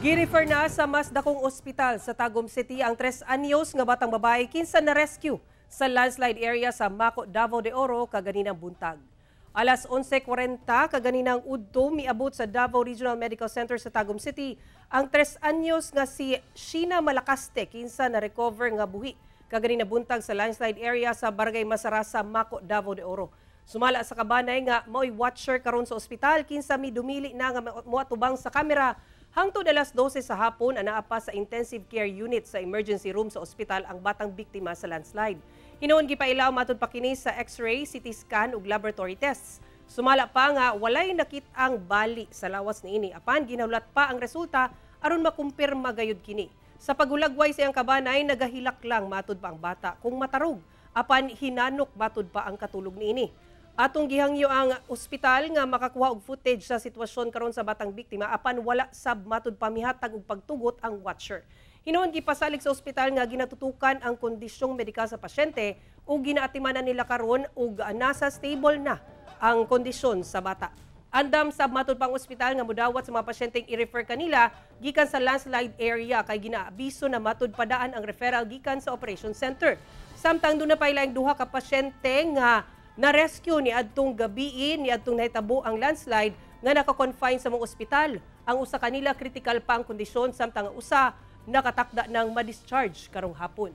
Girefer na sa mas dakong ospital sa Tagum City ang 3 anyos nga batang babae kinsa na-rescue sa landslide area sa Maco, Davao de Oro kaganinang buntag. Alas 11:40 kaganinang udto, miabot sa Davao Regional Medical Center sa Tagum City ang 3 anyos nga si Sheena Malacaste kinsa na-recover nga buhi kaganina buntag sa landslide area sa Barangay Masarasa, Maco, Davao de Oro. Sumala sa kabanay nga mao'y watcher karon sa ospital kinsa midumili na nga moatubang sa kamera hangtod alas 12 sa hapon, anaa pa sa intensive care unit sa emergency room sa ospital ang batang biktima sa landslide. Hinuon gipailaw matud pa kini sa X-ray, CT scan ug laboratory tests. Sumala pa nga walay nakit-ang bali sa lawas niini apan ginahulat pa ang resulta aron makumpirma gayud kini. Sa paghulagway sa iyang kabanay, nagahilak lang matud pa ang bata kung matarog apan hinanok matud pa ang katulog niini. Atong gihangyo ang ospital nga makakuha og footage sa sitwasyon karon sa batang biktima apan wala sab matud pa mihatag og pagtugot ang watcher. Hinuon gipasalig sa ospital nga ginatutukan ang kondisyong medikal sa pasyente ug ginaatimanan nila karon ug nasa stable na ang kondisyon sa bata. Andam sab matud pang ospital nga mudawat sa mga pasyenteng i-refer kanila gikan sa landslide area kay ginaabiso na matud padaan ang referral gikan sa operation center. Samtang duna pa ilang duha ka pasyente nga na-rescue ni adtong gabii ni adtong nahitabo ang landslide nga naka-confine sa mga ospital. Ang usa kanila critical pa ang kondisyon samtang ang usa nakatakda ng ma-discharge karong hapon.